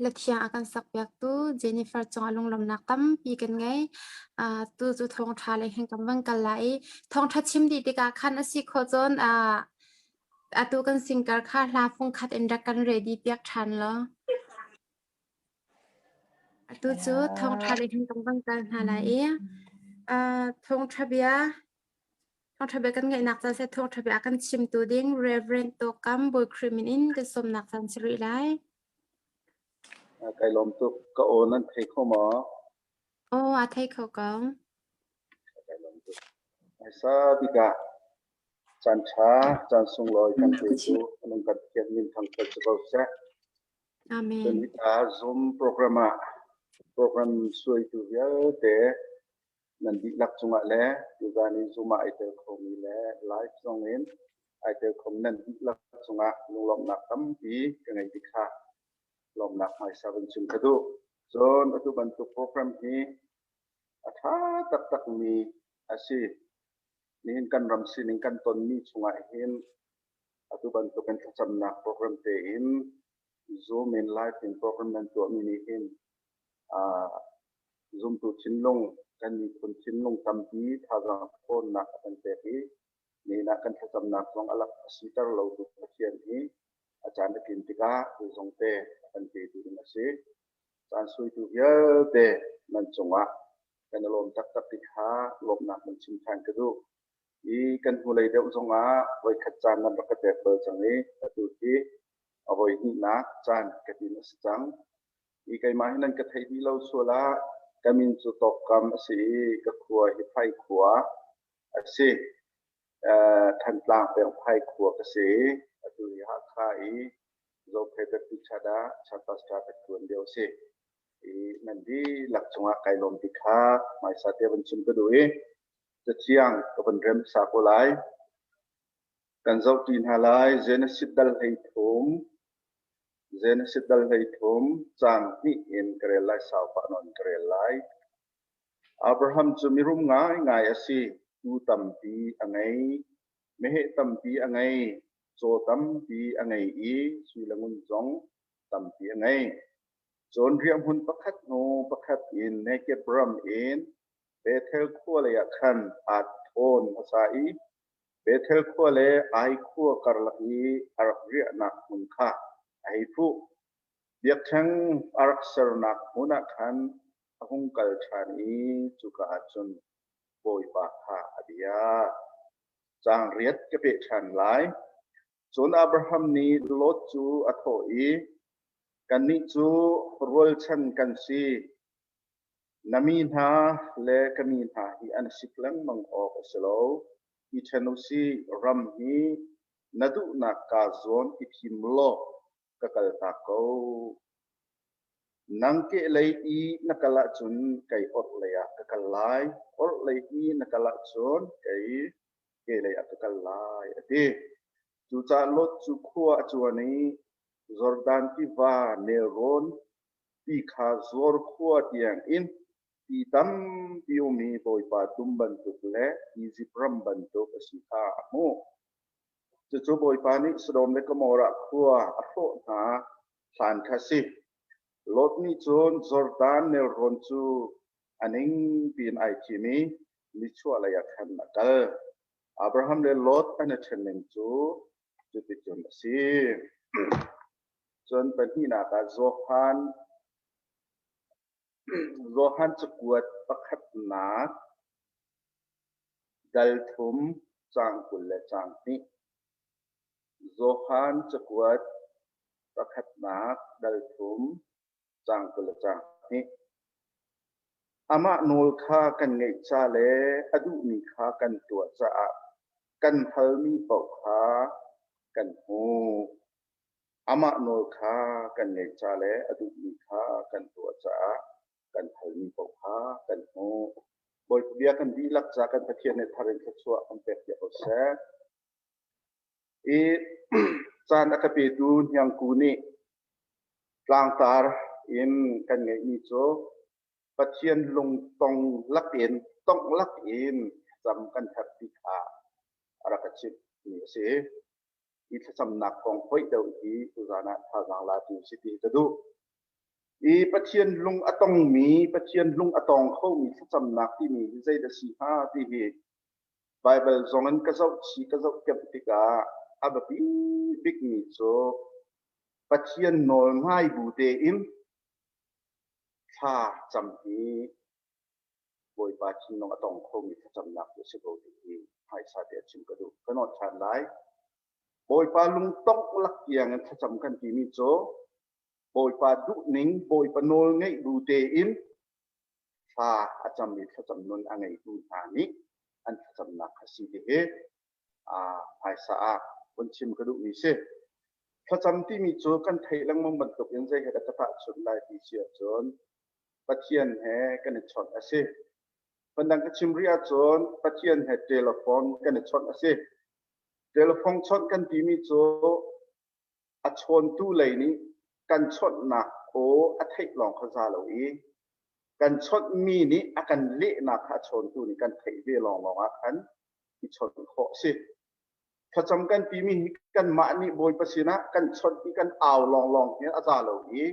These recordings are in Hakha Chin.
Lathiang a kan sakpiaktu Jennifer cungah lunglawmhnak tampi kan ngei. Tu cu thawngṭha lei hin kan van kal lai i thawngṭha chim dih tikah khan a si khawh cun atu kan singkar kha hla fungkhat in rak kan ready piak ṭhan law. Atu cu thawngṭha lei hin kan van kal hna lai i thawngṭha bia Thawngṭha bia kan ngaihnak caan seh thawngṭha bia a kan chimtu ding Reverend Tawkam Bawi Khrih min in kan sawmnak caan si rih lai. Kai lawm tuk. Ka aw nan thei kho maw? Aw, a thei kho ko. Kai lawm tuk. Hmaisa bik ah caan ṭha, caan sunglawi kan petu anung kan Pathian min thangṭhat si ko seh. Amen. Cun hika Zoom program ah program suaitu vialte nan dihlak cungah le tuzan i Zoom ah ai tel khomi le live zong in ai tel khomi nan dihlak cungah lunglawmhnak tampi ka ngei ti kha lawmhnak hmaisa vun chim ka duh. Cun atu bantuk program hi a ṭha taktakmi a si. Nihin kan ram sining kan tonmi chungah hin atu bantukin thlacamnak program tein Zoom in live in program nan tuahmi nih hin zumtu thinlung kan miphun thinlung tampi thazaang ṭhawnnak a kan pek i nihin ah kan thlacamnak zong a lak a siter lotu Pathian hi a caan a tlin tikah zeizong te a kan petu ding a si. Caan suaitu vialte nan cungah kan i lawm taktak ti kha lawmhnak nan chim ṭhan ka duh. I kan hnulei deuh zongah voikhat caan nan rak ka pek bal cang i atu hi a voi hnihnak caan ka tin a si cang. I keimah hi nan ka theih dih lo sual ah ka min cu Tawkkam a si i ka khua hi Phai khua a si. Thantlang peng Phai khua ka si i atu hi Hakha i Zophei Baptist Church ah Church Pastor ka ṭuan lio a si. I nan dihlak cungah kai lawm ti kha hmaisa te van chim ka duh i cathiang ka van rem sa ko lai. Kan zohṭi hna lai. Genesis dal 13 Genesis dal 13 caang hnih in ka rel lai, sau pah nawn ka rel lai. Abraham cu mirum ngaingai a si. Tuu tampi a ngei, meheh tampi a ngei, caw tampi a ngei i sui le ngun zong tampi a ngei. Cun riahhmun pakhat hnu pakhat in Negeb ram in Bethel khua leiah khan aa thawn hmasa i Bethel khua le Ai khua karlak i a rak riahnak hmun kha a hei fuh. Biakṭheng a rak sernak hmun ah khan a hung kal ṭhan i cuka ah cun Bawipa kha a biak. Caang riat ka peh ṭhan lai. Cun Abraham nih Lot cu a thawh i, Kannih cu rualchan kan si. Na mi hna le ka mi hna hi an sik lengmang awk a si lo. I ṭhen u sih, ram hi na duhnak kaa zawn i thim law ka kaltak ko. Nang kehlei i na kal ahcun kei orhlei ah ka kal lai, orhlei i na kal ahcun kei kehlei ah ka kal lai, a ti. Cucaah Lot cu khua a cuan i Jordan tiva nelrawn ti kha Zor khua tiangin ti tampi um i Bawipa dum bantuk le Izipt ram bantuk a si kha a hmuh. Cucu Bawipa nih Sodom le Gomorrah khua a hrawh hna hlan kha a si. Lot nih cun Jordan nelrawn cu a ning piin ai thim i nichuahlei ah khan a kal. Abraham le Lot an i ṭhen ning cu cuticun a si. Cun pahnihnak ah Johan Johan cakuat pakhatnak dal thum caang 20 le caang hnih. Johan cakuat pakhatnak dal thum caang 20 le caang hnih. Amah nawl kha kan ngeih ca le a duhmi kha kan tuah caah kan halmi paoh kha kan hmuh. Amah nawl kha kan ngeih ca le a duhmi kha kan tuah caah kan halmi paoh kha kan hmuh. Bawipa bia kan dihlak ca kan Pathian nih thar in thluachuah kan pek piak ko seh. I caan a ka petu Hniangku nih tlangtar in kan ngeihmi cu Pathian lungtong lakin tongh lakin thlacam kan herh ti kha a rak ka chimh mi a si. Hi thlacamnak kong hoih deuh hi tuzaan ah thazaang latu si ti ka duh. I Pathian lung a tongmi, Pathian lung a tong khomi thlacamnak timi hi zeidah si hnga ti hi Baibal zong in ka zoh chih ka zoh kemh tikah a biapi bikmi cu Pathian nawl ngai bu tein thla cam hi Bawipa thinlung a tong khomi thlacamnak cu a si ko ti hi hmaisa te a chim ka duh. Ka nawt ṭhan lai. Bawipa lungtongh lak tiang in thlacam kan timi cu Bawipa duhning, Bawipa nawl ngeih bu tein thla a cammi thlacam nun a ngeitu hna nih an thlacamnak kha si ti hi hmaisa ah vun chim ka duhmi si. Thlacam timi cu kan theih lengmang bantuk in zei he dah ka tahchunh lai ti si ahcun Pathian he kan i chawnh a si. Phundang ka chim rih ahcun Pathian he telephone kan i chawnh a si. Telephone chawnh kan timi cu a chawntu lei nih kan chawnhnak aw a theih lawng kha za lo i kan chawnhmi nih a kan lehnak kha a chawntu nih kan theih ve lawnglawng ah khan i chawnh khawh a si. Thlacam kan timi hi kanmah nih Bawipa sinah kan chawnh i kan au lawnglawng hi a za lo i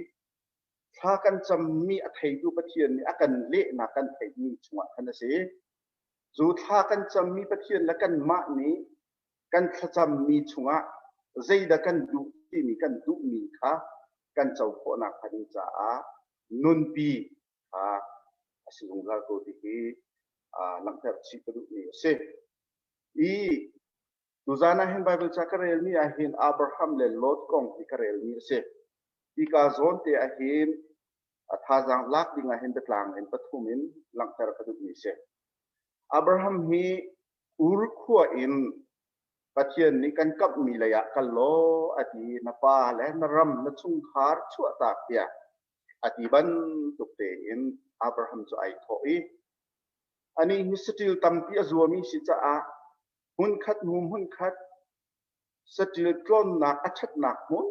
thla kan cammi a theitu Pathian nih a kan lehnak kan theihmi chungah khan a si. Cu thla kan cammi Pathian le kanmah nih kan thlacammi chungah zeidah kan duh timi kan duhmi kha kan co khawhnak hnga ding caah nunpi kha a si zungzal ko ti hi langhter chih ka duhmi a si. I tuzan ah hin Bible ca ka relmi ah hin Abraham le Lot kong hi ka relmi a si. Hika zawn te ah hin a thazaang lak ding ah hin biatlang in pathum in langhter ka duhmi a si. Abraham hi Ur khua in Pathian nih kan kamhmi lei ah kal law a ti na pa le na ram na chungkhar chuahtak tiah a ti bantuk tein Abraham cu ai thawh i anih hi saṭil tampi a zuami si caah hmunkhat hnu hmunkhat saṭil tlawnnak a ṭhatnak hmun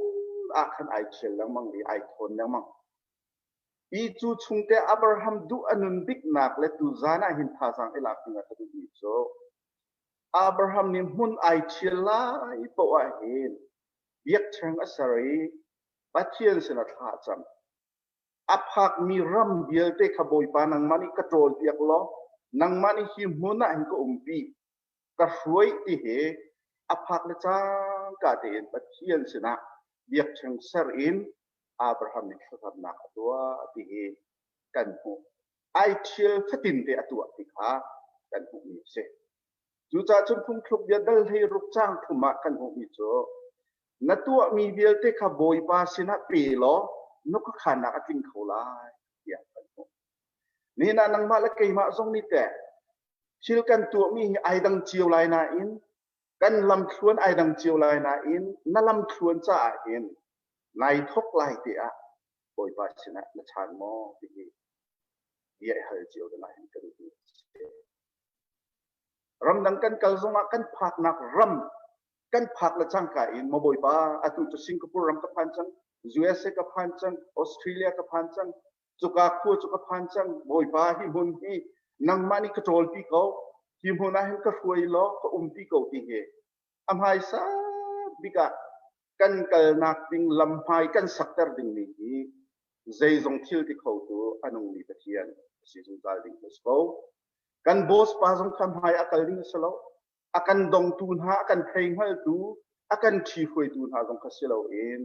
ah khan ai ṭhial lengmang i ai thawn lengmang. Hi cu chungte Abraham duh a nun biknak le tuzan ah hin thazaang i lak ding ah ka duhmi cu Abraham nih hmun ai ṭhial lai paoh ah hin biakṭheng a ser i Pathian sinah thla a cam. A phakmi ram vialte kha Bawipa nangmah nih ka ṭawlpiak law nangmah nih hi hmun ah hin ka umpi, ka hruai ti hi a phak le cangka tein Pathian sinah biakṭheng ser in Abraham nih thlacamnak a tuah ti hi kan hmuh. Ai ṭhial fatin te a tuah ti kha kan hmuhmi a si. Cucaah cun phungthluk bia dal 16 caang thum ah kan hmuhmi cu na tuahmi vialte kha Bawipa sinah pe law na khuakhannak a tling kho lai tiah kan hmuh. Nihin ah nangmah le keimah zong nih teh thil kan tuahmi hi ai dang cio lai nain kan lamthluan ai dang cio lai nain na lamthluan caah hin nai thok lai te ah Bawipa sinah na chan maw ti hi bia i hal cio ding ah hin ka duhmi a si. Ramdang kan kal zongah kan phaknak ram kan phak le cangka in maw Bawipa atu cu Singapore ram ka phan cang USA ka phan cang Australia ka phan cang cuka khua cu ka phan cang Bawipa hi hmun hi nangmah nih ka ṭawlpi ko hi hmun ah hin ka hruai law ka umpi ko ti hi a hmaisa bik ah kan kalnak ding lam hmai kan sakter dingmi hi zeizong thil ti khotu a nungmi Pathian a si zungzal ding a si ko. Kan boss pa zong kha hmai a kal ding a si lo. A kan dongtu hna, a kan theihngaltu, a kan ṭhi hruaitu hna zong kha si loin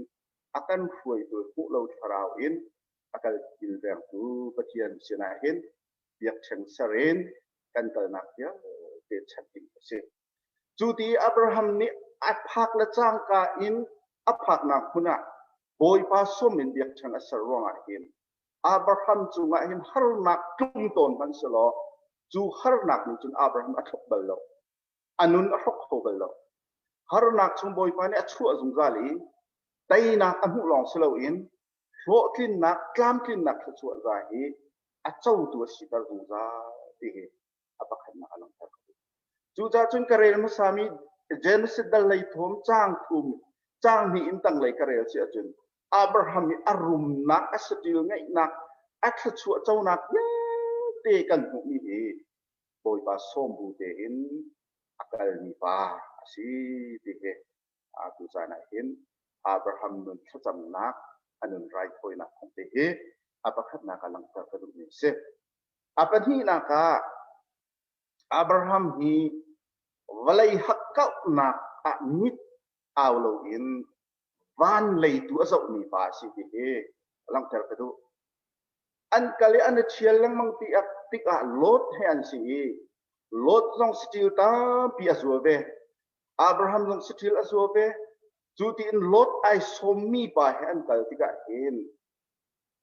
a kan hruaitu hmuh lo thlarau in a kal kilvengtu Pathian sinah hin biakṭheng ser in kan kalnak vialte chanh ding a si. Cu ti Abraham nih a phak le cangka in a phaknak hmun ah Bawipa sawm in biakṭheng a ser ruangah hin Abraham cungah hin harnak tlung tawn hmanh selaw cu harnak nih cun Abraham a thlop bal lo. A nun a hrok kho bal lo. Harnak chung Bawipa nih a chuah zungzal i teinak a hmuh lawng si loin hlawhtlinnak, tlamtlinnak thluachuah za hi a cotu a siter zungzal ti hi a pakhatnak a langhter ko. Cucaah cun ka rel hmasami Genesis dal lei thum caang thum caang hnih in tanglei ka rel si ahcun Abraham i a rumnak, a saṭil ngeihnak, a thluachuah conak vialte kan hmuhmi hi Bawipa sawm bu tein a kalmi pa a si ti hi tu caan ah hin Abraham nun thlacamnak A nun raithawinak kong te hi a pakhatnak ah langhter ka duhmi a si. A pahnihnak ah Abraham hi vawlei hakkauhnak ah mit au loin van lei tu a zohmi pa a si ti hi langhter ka duh. An kal i an i ṭhial lengmang ti tikah Lot he an si i Lot zong saṭil tampi a zua ve. Abraham zong saṭil a zua ve. Cu tiin Lot ai sawmmi pa he an kal tikah hin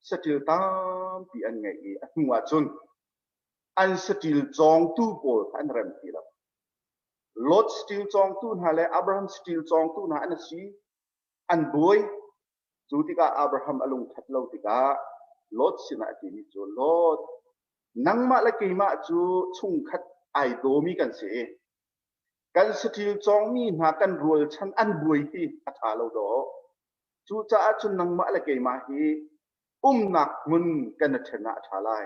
saṭil tampi an ngeih i a hnu ah cun an saṭil cawngtu pawl kha an rem ti lo. Lot saṭil cawngtu hna le Abraham saṭil cawngtu hna an si. An buai. Cu tikah Abraham a lungṭhat lo tikah Lot sinah a timi cu Lot, nangmah le keimah cu chungkhat ai dawmi kan si i kan saṭil cawngmi hna kan rualchan an buai hi a ṭha lo dawh. Cucaah cun nangmah le keimah hi umnak hmun kan i ṭhen ah a ṭha lai.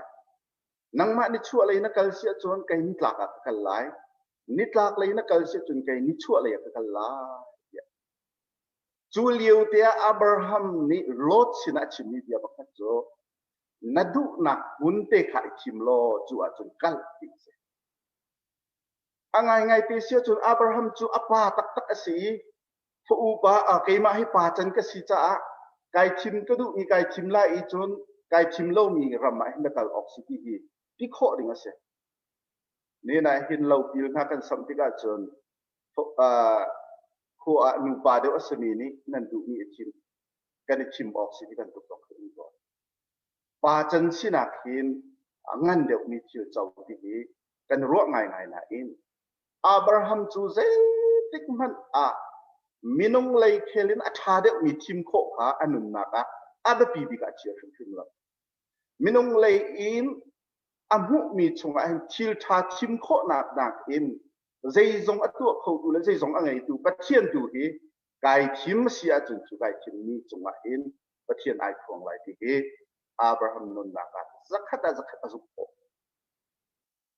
Nangmah nichuah lei na kal si ahcun kei nitlak ah ka kal lai. Nitlak lei na kal si ahcun kei nichuah lei ah ka kal lai. Tiah. Cu lio te ah Abraham nih Lot sinah a chimmi bia pakhat cu na duhnak hmun te kha i thim law cu ahcun kal ti a si. A ngaingai te si ahcun Abraham cu a pa taktak a si i fa upa keimah hi pa can ka si caah kai thim ka duhmi kai thim lai i cun kai thim lomi ram ah hin na kal awk si ti hi ti khawh ding a si. Nen ah hin lopil hna kan samh tikah cun khua ah nupa deuh a simi nih nan duhmi i thim kan i thim awk si ti bantuk zong khi um tawn. Pa can sinak hin a ngan deuhmi thil co ti hi kan ruah ngaingai nain Abraham cu zeitik hmanh ah minung lei khel in a ṭha deuhmi thim khawh kha a nunnak ah a biapi bik ah a chia hrimhrim lo. Minung lei in a hmuhmi chungah hin thil ṭha thim khawhnak nakin zeizong a tuah khotu le zeizong a ngeitu Pathian tu hi kai thim a si ahcun cu kai thimmi cungah hin Pathian ai phuang lai ti hi Abraham nunnak ah zakhat ah zakhat a zumh khawh.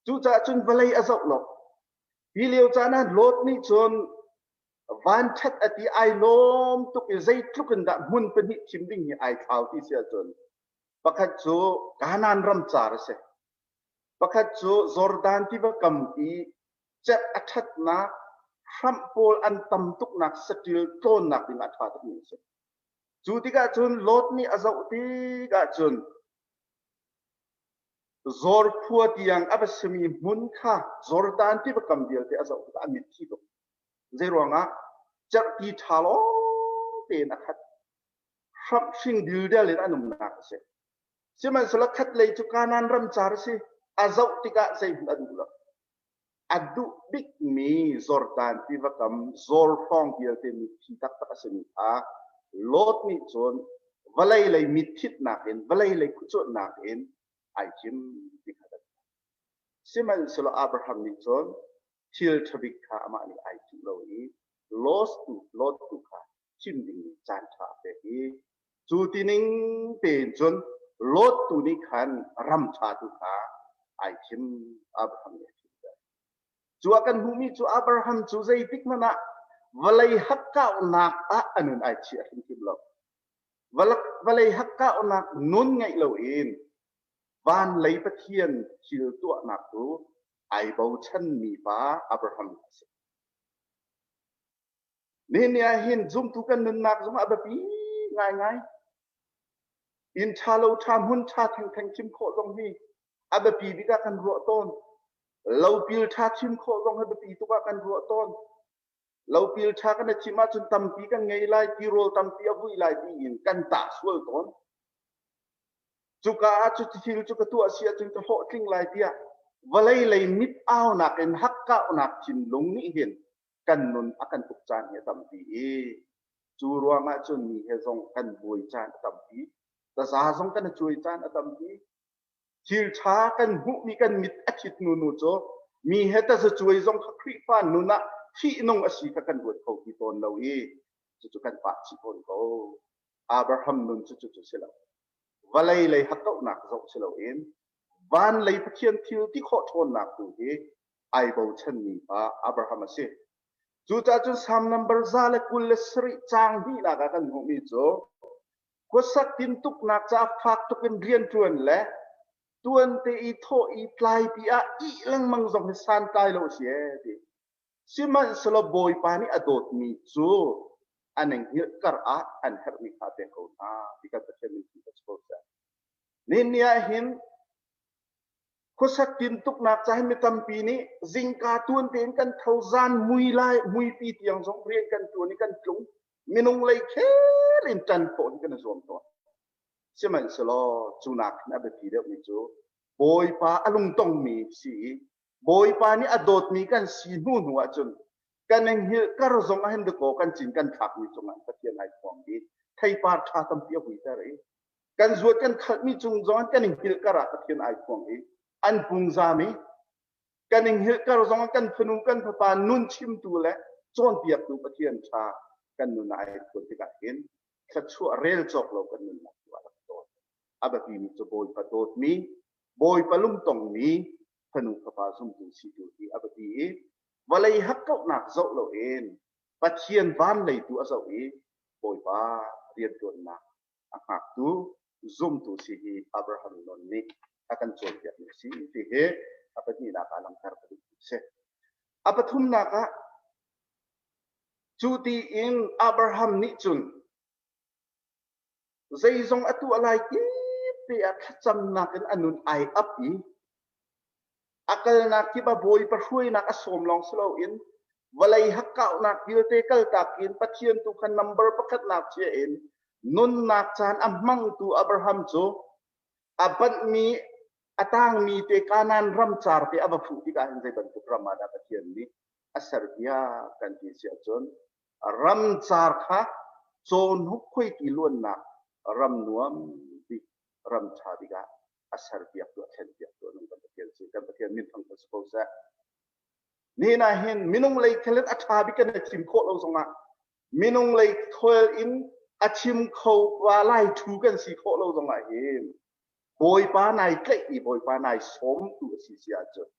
Cucaah cun vawlei a zoh lo. Hi lio caan ah Lot nih cun vanṭhat a ti ai lawm tuk i zeitluk in dah hmun pahnih thim ding hi ai thlau ti si ahcun pakhat cu Kanaan ram car a si. Pakhat cu Jordan tiva kam i cerh a ṭhatnak hramh pawl an tam tuknak saṭil tlawnnak ding ah a ṭha tukmi a si. Cu tikah cun Lot nih a zoh tikah cun Zor khua tiang a va simi hmun kha Jordan tiva kam vialte a zoh tikah a mitthi tuk. Zeiruangah cerhti ṭha lawng tein a khat. Hramh hring dildel in an umnak a si. Sihmanhsehlaw khatlei cu Kanaan ram car a si. A zoh tikah zeihmanh a duh lo. A duh bikmi Jordan tiva kam Zor hrawng vialte mitthi taktak a simi kha Lot nih cun vawlei lei mitthitnak in vawlei lei khuacuanhnak in ai thim ti kha kan Sihmanhsehlaw Abraham nih cun thil ṭhabik kha amah nih ai cuh lo i Lot tu Lot tu kha thim dingmi caan ṭha a pek i cu tining tein cun Lot tu nih khan ram ṭha tu kha ai thim Abraham nih a thim Cu ah kan hmuhmi cu Abraham cu zeitik hmanh ah vawlei hakkauhnak ah a nun ai chiah hrimhrim lo. Vawlei hakkauhnak nun ngeih loin van lei Pathian thil tuahnak tu ai bochanmi pa Abraham a si. Nihin ni ah hin zumtu kan nunnak zong a biapi ngaingai. Inn ṭha lo ṭha hmun ṭha thengtheng thim khawh zong hi a biapi bik ah kan ruah tawn. Lopil ṭha thim khawh zong hi biapi tuk ah kan ruah tawn. Lopil ṭha kan i thim ahcun tampi kan ngei lai, tirawl tampi a vui lai tiin kan tah sual tawn. Cuka ah cu thil cu ka tuah si ahcun ka hlawhtling lai tiah vawlei lei mit aunak in hakkauhnak thinlung nih hin kan nun a kan uk caan hi a tampi i cu ruangah cun mi he zong kan buai caan a tampi taza zong kan i cuai caan a tampi thil ṭha kan hmuhmi kan mit a thit nunu cu mi he tazacuai zong kha Khrihfa nun ah thih nung a si kha kan ruat kho ti tawn lo i cucu kan pah chih tawn ko Abraham nun cu cucu si lo vawlei lei hakkauhnak zoh si loin van lei Pathian thil ti khawh ṭhawnnak tu hi ai bochanmi pa Abraham a si. Cucaah cun Salm number 127 caang hnihnak ah kan hmuhmi cu. Khuasak tintuknak caah fak tuk in rianṭuan le tuante i thawh i tlaipi ah ih lengmang zong hi santlai lo a si ee ti. Sihmanhsehlaw Bawipa nih a dawtmi cu an i hngilh kar ah an herhmi kha a pek ko hna ti kan Pathian min thangṭhat si ko seh. Nihin ni ah hin khuasak tintuknak ca hin mi tampi nih zingka tuan tein kan tho zan mui lai muipi tiang zong rian kan ṭuan i kan tlung minung lei khel in ṭan khawh hi kan i zuam tawn. Sihmanhsehlaw cu nak hin a biapi deuhmi cu Bawipa a lungtongmi si i Bawipa nih a dawtmi kan si hnu hnu ahcun kan i hngilh kar zong ah hin dakaw kan cin kan thlakmi cungah Pathian ai phuang i theipar ṭha tampi a huiter i kan zuat kan khalhmi cung zong kan i hngilh kar ah Pathian ai phuang i an pungzam i kan i hngilh kar zong kan fanu kan fapa nun chimtu le cawnpiaktu Pathian ṭha kan nun ah ai phuan tikah hin thluachuah rel cawk lo kan nunnak tu a rak dawt. A biapimi cu Bawipa dawtmi, Bawipa lungtongmi fanu fapa zumtu si tu hi a biapi i vawlei hakkauhnak zoh loin Pathian van lei tu a zoh i Bawipa rianṭuannak a hngaktu zumtu si hi Abraham nun nih a kan cawnpiakmi a si ti hi a pahnihnak ah langhter ka duhmi a si. A pathumnak ah cu tiin Abraham nih cun zeizong a tuah lai kip te ah thlacamnak in a nun ai ap i A kalnak kip ah Bawipa hruainak a sawm lawng si loin vawlei hakkauhnak vialte kaltak in Pathian tu kha number pakhatnak chia in nunnak caan a hmangtu Abraham cu a banhmi a tangmi te Kanaan ram car te a va fuh tikah hin zei bantuk ram ah dah Pathian nih a serpiak kan ti si ahcun ram car kha cawhnuk khuaiti luannak ram nuam bik ram ṭha bik ah a serpiaktu a thlenpiaktu nung kan Pathian si kan Pathian min thang si ko seh. Nihin ah hin minung lei khel in a ṭha bik kan i thim khawh lo zongah minung lei khel in a chim kho pa lai thu kan si khawh lo zongah hin Bawipa nai tlaih i Bawipa nai sawm tu a si si ahcun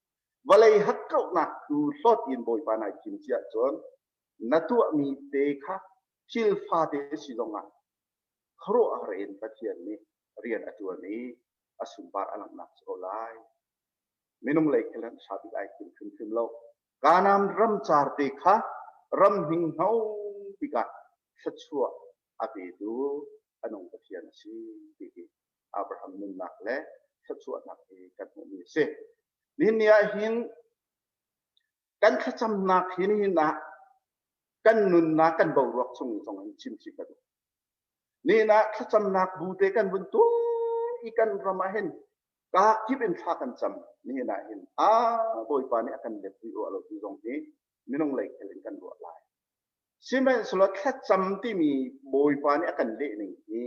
vawlei hakkauhnak tu hlawt in Bawipa nai thim si ahcun na tuahmi te kha thil fate si zongah khuaruahhar in Pathian nih rian a ṭuan i a sunpar a langhnak si ko lai. Minung lei khel an ṭha bik ai thim hrimhrim lo. Kanaan ram car te kha ram hninghno tikah thluachuah a petu a nung Pathian a si ti hi Abraham nunnak le thluachuahnak hi kan hmuhmi a si. Nihin ni ah hin kan thlacamnak hi nihin ah kan nunnak kan boruak chung zong in chim chih ka duh. Nihin ah thlacamnak bu te kan vun tuah i kan ram ah hin ka kip in thla kan cam. Nihin ah hin a Bawipa nih a kan let rih rua lo ti zong hi minung lei khel in kan ruah lai. Sihmanhsehlaw thlacam timi Bawipa nih a kan leh ning hi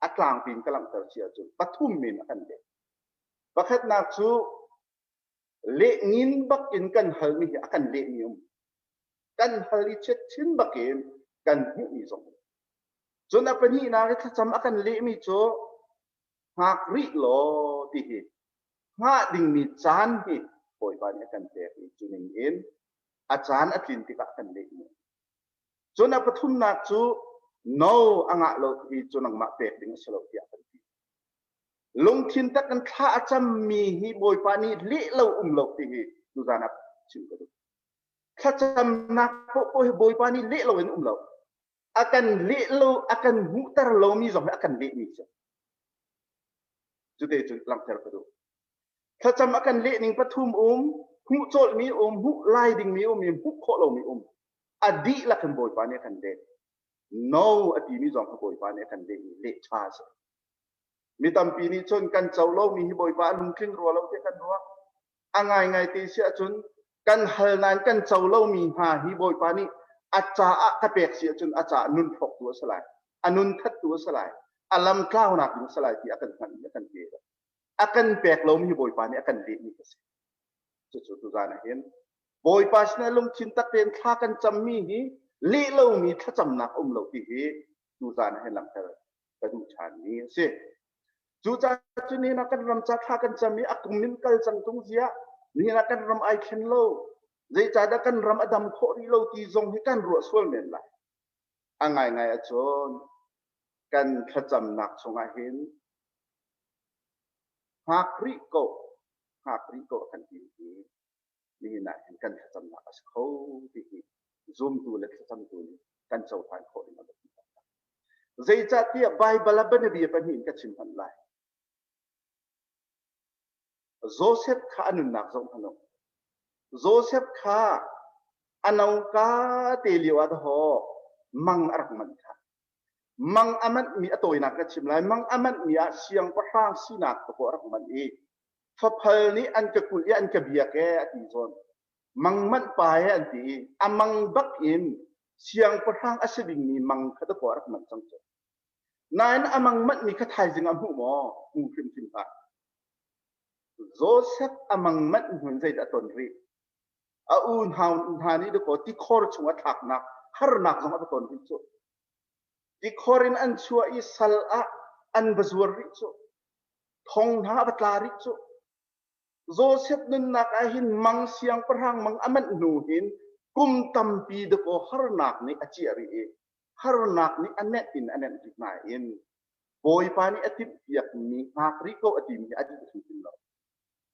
a tlangpi in ka langhter si ahcun pathum in a kan leh. Pakhatnak cu lehngin bak in kan halmi hi a kan lehmi um. Kan hal i chiatchin bak in kan hmuhmi zong. Cun a pahnihnak i thlacam a kan lehmi cu hngak rih law ti hi hngah dingmi caan hi Bawipa nih a kan pek i cu ning in a caan a tlin tikah kan lehmi. Cun a pathumnak cu no a ngah lo hi cu nangmah pek ding a si lo tiah kan ti. Lungthin tak in thla a cammi hi Bawipa nih leh lo um lo ti hi tuzan ah chim ka duh. Thlacamnak paohpaoh hi Bawipa nih leh lo in um lo. A kan leh lo, a kan hmuhter lomi zong hi a kan lehmi si. Cute cu langhter ka duh. Thlacam a kan leh ning pathum um, hmuh cawlhmi um, hmuh lai dingmi um i hmuh khawh lomi um. A dihlak in Bawipa nih a kan leh. No a timi zong kha Bawipa nih a kan lehmi leh ṭha a si. Mi tampi nih cun kan co lomi hi Bawipa a lungtling rua lo tiah kan ruah. A ngaingai te si ahcun kan hal nain kan co lomi hna hi Bawipa nih a caah ka pek si ahcun a caah nun hrawktu a si lai, a nun thattu a si lai, a lam tlaunak ding a si lai ti a kan hngalh i a kan pe. A kan pek lomi hi Bawipa nih a kan lehmi a si. Cucu tuzan ah hin Bawipa sinah lungthin tak tein thla kan cammi hi leh lomi thlacamnak um lo ti hi tuzan ah hin langhter ka duh ṭhanmi a si. Cucaah cu nihin ah kan ram ca thla kan cam i a kum in kal cang tung ziah nihin ah kan ram ai thlen lo zeicahdah kan ram a dam khawh rih lo ti zong hi kan ruah sual men lai. A ngaingai ahcun Kan thlacamnak chungah hin hngak rih ko, hngak rih ko a kan ti hi nihin ah hin kan thlacamnak a si kho ti hi zumtu le thlacamtu nih kan cohlan khawh ding a biapi taktak. Zeicahtiah Baibal ah bianabia pahnih in ka chim hmanh lai. Joseph kha a nunnak zoh hmanh u. Joseph kha a noka te lio ah dahawh mang a rak manh kha. Mang a manhmi a tawinak ka chim lai. Mang a manhmi ah siangpahrang sinak ka a rak manh i faphal nih an ka kulh i an ka biak ee a ti zawn. Mang manh pa ee an ti i a mang bak in siangpahrang a si dingmi mang kha dakaw a rak manh cang cu. Nain a mang manhmi kha thaizing ah hmuh maw? Hmu hrimhrim hlah. Joseph a mang manh hnu in zeidah a ton rih? A unau hna nih dakaw tikhor chung a thlaknak harnak zong a va ton rih cu. Tikhor in an chuah i sal ah an va zuar rih cu. Thong hna a va tla rih cu. Joseph nunnak ah hin mang siangpahrang mang a manh hnu hin kum tampi dakaw harnak nih a ciah rih i harnak nih a nenh in a nenh rih nain Bawipa nih a timhpiakmi hngak rih ko a timi hi a dih hrimhrim lo.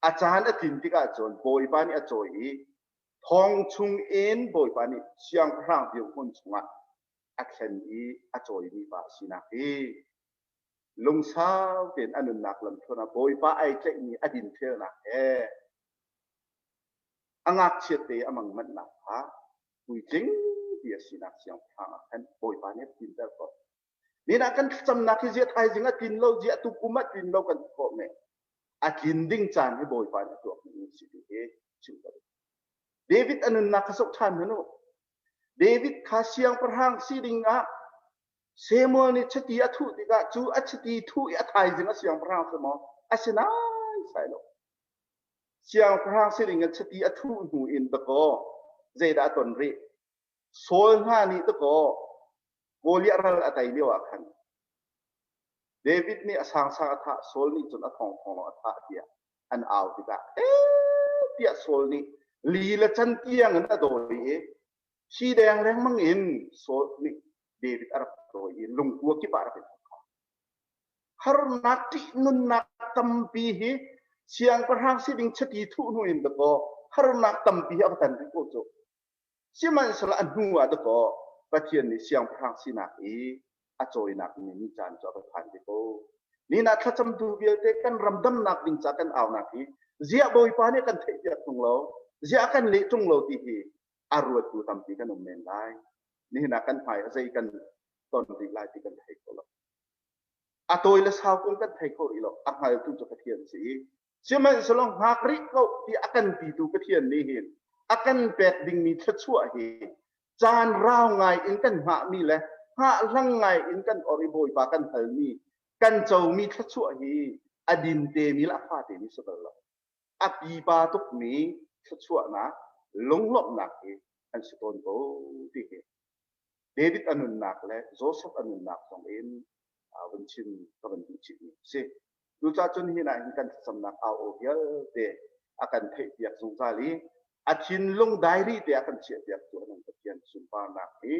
A caan a tlin tikah cun Bawipa nih a cawi i thong chung in Bawipa nih siangpahrang dirhmun chungah a thlen i a cawimi pa a sinak hi lungsau tein a nunnak lamthluan ah Bawipa ai tlaihmi a dinfelnak he a ngakchiat te a mang manhnak kha puitling ti a sinak siangpahrang ah khan Bawipa nih a tlinter ko. Nin ah kan thlacamnak hi ziah thaizing a tlin lo, ziah tukum a tlin lo kan ti khawh men. A tlin ding caan hi Bawipa nih a tuak mi si ti hi chim ka duh. David a nunnak kha zoh ṭhan hmanh u. David kha siangpahrang si ding ah Samuel nih chiti a thuh tikah cu a chiti thuh i a thaizing a siangpahrang si maw? A si naisai lo. Siangpahrang si ding in chiti a thuh hnu in dakaw zeidah a ton rih? Saul hna nih dakaw Goliath ral a tei lio ah khan David nih a sangsang a thah, Saul nih cun a thongthong lawng a thah tiah an au tikah ee tiah Saul nih li le can tiang in a dawi i thi deng lengmang in Saul nih David a rak dawi i lungkua kip ah a rak i Harnak ṭihnunnak tampi hi siangpahrang si ding chiti thuh hnu in dakaw harnak tampi hi a va tan rih ko cu. Sihmanhsehlaw a hnu ah dakaw Pathian nih siangpahrang sinak i a cawinak ni ni caan cu a va phan te ko. Nihin ah thlacamtu vialte kan ram damnak ding ca kan aunak hi ziah Bawipa nih kan theihpiak ṭung lo, ziah a kan leh ṭung lo ti hi a ruattu tampi kan um men lai. Nihin ah kan hmai a zei kan ton rih lai ti kan thei kho lo. A tawi le sau kong kan thei kho rih lo. A hngaltu cu Pathian si i sihmanhsehlaw hngak rih ko ti a kan titu Pathian nih hin a kan pek dingmi thluachuah hi caan rau ngai in kan hngahmi le hngahhlang ngai in kan or i Bawipa kan halmi kan comi thluachuah hi a din temi le a fa temi si bal lo. A pipa tukmi thluachuahnak lunglawmhnak hi an si tawn ko ti hi David a nunnak le Joseph a nunnak zong in vun chim ka van duh chihmi a si. Cucaah cun hi hin kan thlacamnak au aw vialte a kan theihpiak zungzal i a thinlung diary te a kan chiahpiak tu anung Pathian sunparnak hi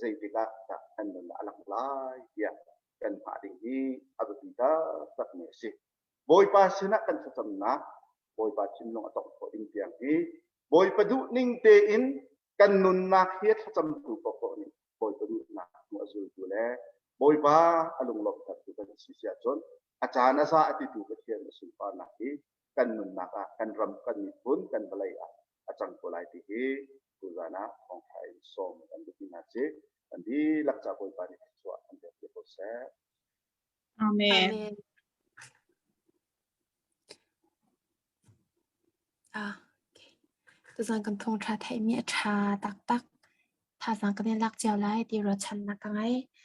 zeitik ah dah kan nun ah a lang lai tiah kan hngah ding hi a biapi taktakmi a si. Bawipa sinah kan thlacamnak Bawipa thinlung a tongh khawh ding tiang hi Bawipa duh ning tein kan nunnak hi thlacamtu paohpaoh nih Bawipa duhnak hnu a zultu le Bawipa a lunglawmhtertu kan si si ahcun a caan a za a titu Pathian a sunparnak hi kan nunnak ah kan ram kan miphun kan vawlei ah a cang ko lai ti hi tuzan ah thawngtha in sawm kan duh hna si kan dihlak ca Bawipa nih thluachuah an pek te ko seh. Amen. Amen. Ah, okay. Tuzan kan thawngṭha theihmi a ṭha taktak. Thazaang kan i lak cio lai ti ruahchannak ka ngei.